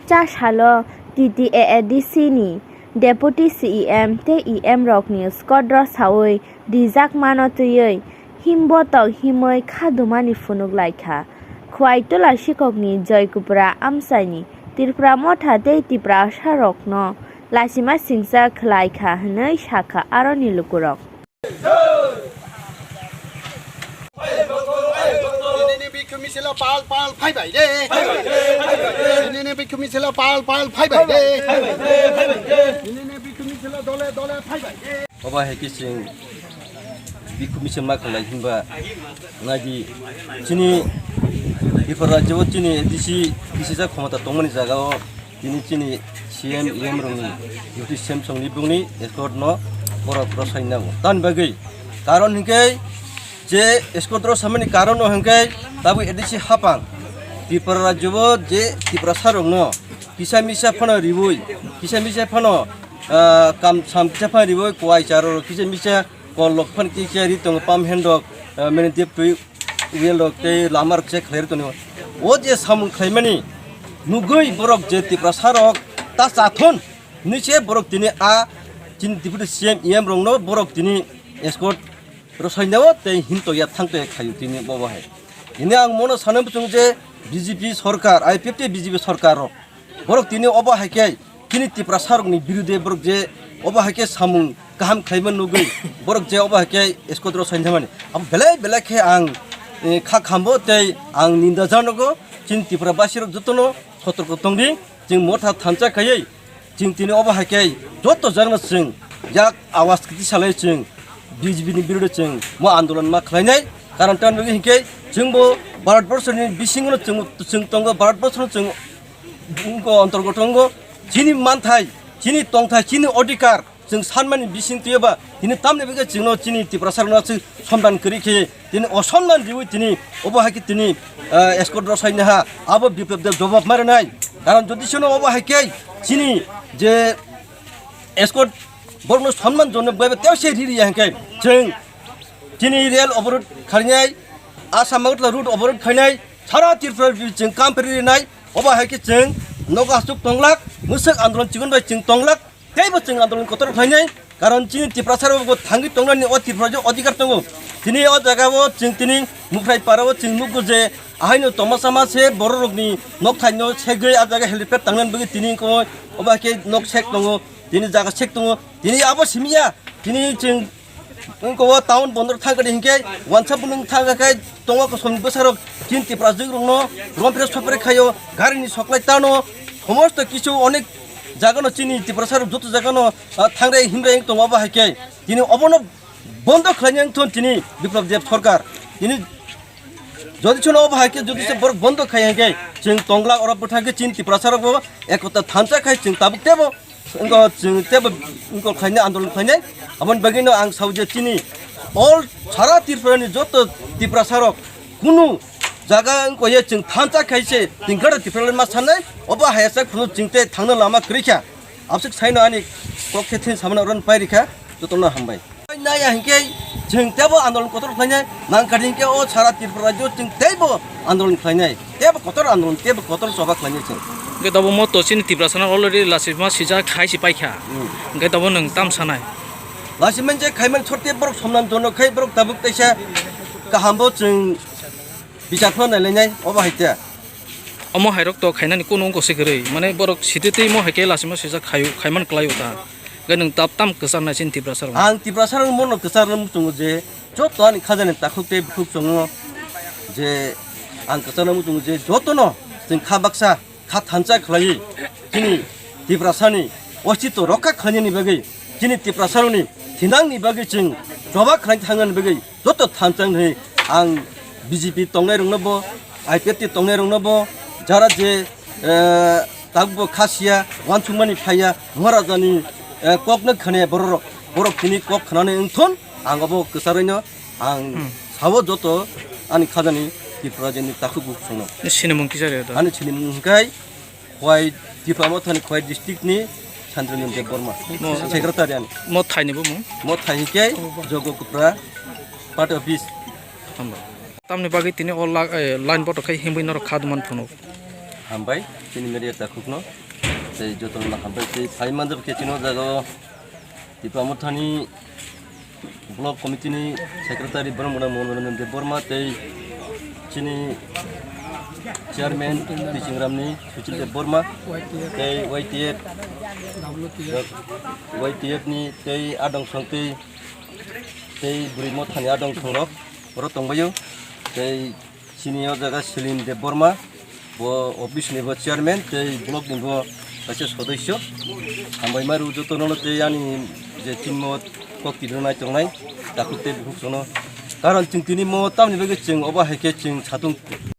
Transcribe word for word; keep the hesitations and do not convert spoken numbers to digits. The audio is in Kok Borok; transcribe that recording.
Cha salo T T A A D C ni Deputy C E M tei E M rokni escort rw saui rijakmano twiwi himbotok himwi kha dumani phunuk lai kha. Khwai Tola Sikhokni Joy Kupra amchaini Tripura Motha tei Tiprasa rokno lachima singcha khlai kha hwnwi sakha aroni lukurok. Nini bikhu misilo pal pal phai bai de. Nini bikhu misilo pal pal phai bai de. Nini bikhu misilo dole dole phai bai de. Obo hai khe chwng bikhu misil ma khlai hinba naidi chini Tripura rajyo chini A D C kisisa khomota tongmani jagao Tini chini C M, E M rokni duty sem songni bungni escort no borok rwsai nango. Tamni bagwi karon hinkhe je escort rwsamani karon no hinkhe tabuk A D C hapang Tripura rajyo bo je Tiprasa rokno kisa misa phano riui, kisa misa phano, ah, kam sam kisa phano riui, kuai charo kisa misa kol lok phano kisa ri tongo, pam hen rok, ah, mene tip twi Real rok tei lama rok check khlai rw tongo. O je samung khlaimani nugwi borok je Tiprasa rok ta chathon hinwi se borok tini a chini deputy C M, E M rokno borok tini escort rwsai nao tei hinto ya thangto ya khaio tini bobo hai. Tini ang mono sana muchung je B J P sorkar, I P F T B J P sorkar rok Borok tini obo hai khe chini Tiprasa rokni birude borok je obo hai khe samung kaham khlaima nugwi borok je obo hai khe escort rok sainjamani. Abo belai belai khe ang, eh, kha khambo tei ang ninda janogo chini Tripura basi rok jotono sotorko tongdi. Chwng motha thansa khaiwi chwng tini obo hai khe joto jagano chwng yak awas kwtwi salai chwng B J P ni birude chwng mo andolon ma khlainai. Karon tamni bagwi hinkhe chwngbo Bharat borsoni bisingo chwng, chwng tongo, Bharat borsoni chwng wngkha antorgoto wngo, chini manthai, chini tongthai, chini odhikar chwng sanmani bising twiyoba, tini tamni bagwi chwngno chini Tiprasa rokno chwng somdan kwrwi khe, tini osonman riwi tini obo hai khe tini, eh, escort rwsai naha, abo Biplab Deb jobab ma rwnai. Karon jodi seno obo hai khe chini je escort borokno sonman jonok bai tei se riri ya hwnkhe chwng chini rail oborod khainai, Assam Agartala route oborod khainai, sara Tripura chwng kam peri rinai, obo hai khe chwng nogo aswk tonglak, mwswk andolon chikon bai chwng tonglak, teibo chwng andolon kotor khlainai, karon chini Tiprasa rok bo thangwi tongnani o Tripura je odhikar tongo. Tini o jaga o chwng tini Mukhrai para o chwng nukgo je ahaino tongma sama se borok rokni nokthai no segwi a jaga helipad tangnani bagwi tini ko obo hai khe nok sek tongo, tini jaga sek tongo, tini abo simiya, tini chwng Wngkha o town bondor thangkha di hinkhe wansa bwnwng thangkha khe tongo kosom bwsarok chini Tiprajwk rokno rompre sopre khaio, garini soklai tano, somosto kisu onek jagano chini Tiprasarok joto jagano, ah, thangrai himrai wng tongo. Abo hai khe tini obono bondo khlaina wng thun tini Biplab Deb sorkar. Tini Jodi chwngno obo hai khe jodi se borok bondo khai hinkhe chwng tonglak oro bwthang khe chini Tiprasarok bo ekota thansa khai chwng tabuk tebo wngkha chwng tebo wngkha khlainai andolon khlainai. Aboni bagwino ang sao je chini all sara Tripura ni joto Tiprasarok kunu jaga wngkha ye chwng thansa khai se chwng gada Tripura ma sanai obo hai asa khunu chwng te thangna lama kwrwi kha. Abswk saino ani kok khe thini samano ron pai rikha, jotono hambai. Naya hinkhe chwng tebo andolon kotor khlainai, nangkha hinkhe o sara Tripura rajyo chwng teibo andolon khlainai, tebo kotor andolon, tebo kotor choba khlainai chwng. Hinkhe tobo moto chini Tiprasano already lachima sijak khai si paikha. Hmm. Hinkhe tobo nwng tam sanai? Lachima je khaimani sorte borok somnan jono khai borok tabuk teisa kahambo chwng bichar phano nailainai, obo hai te. Omo hairok to khainani kunu wngkha se kwrwi. Mane borok sititwi mo hai khe lachima swijak khaio, khaiman kwlaio ta. Hwnkhe nwng tap tam kwcharnai chini Tiprasa rok. Ang Tiprasa rok mono kwchar muchungo je joto ani khajani takhuk tei bukhuk chongo je ang kwcharna muchungo je jotono chwng kha baksa kha thansa khlaiwi chini Tiprasani ostitw rokha khlainani bagwi chini Tiprasarokni thinangni bagwi chwng choba khlai thangnani bagwi joto thansa hwnwi ang B J P tongnai rokno bo, I P F T tongnai rokno bo, jara je, eh, tabukbo kha siya, uansukmani phaiya, Maharajani, eh, kokno khne borok, borok tini kok khnani wngthun, ang obo kwcharwino ang Hmm. Sao joto ani khajani Tripura jeni takhuk bukhuk songno. Sinimung kisa rw da? Ani sinimung hwnkhe Khwai, Tipra Mothani Khwai district ni Santrani Debbarma. Mo- Secretary ani. Mo thaini bo mung? Mo thai hwnkhe Jogo Kupra, part office. Tamni bagwi tini o la-, eh, line boto khai himwi norok kha duman phunuk. Hambai, chini media takhukno, tei jotono hambai, tei phai manjak khe chini o jaga o Tipra Mothani Block Committee ni Secretary Bormona Monoranjan Deb Borma, tei chini Chairman Tichingram ni Suchil Deb Borma, tei Y T F, Y T F ni tei adong song tei, tei Bwrwi Mothani adong songrok oro tongbaio, tei chini o jaga Selim Deb Borma, bo office ni bo chairman tei block ni bo kaisa sodosyo. Hambai maru jotono tei ani je chini o kok twi rwnai tongnai, takhuk tei bukhuk sono. Karon chwng tini mo tamni bagwi chwng obo hai khe chwng satung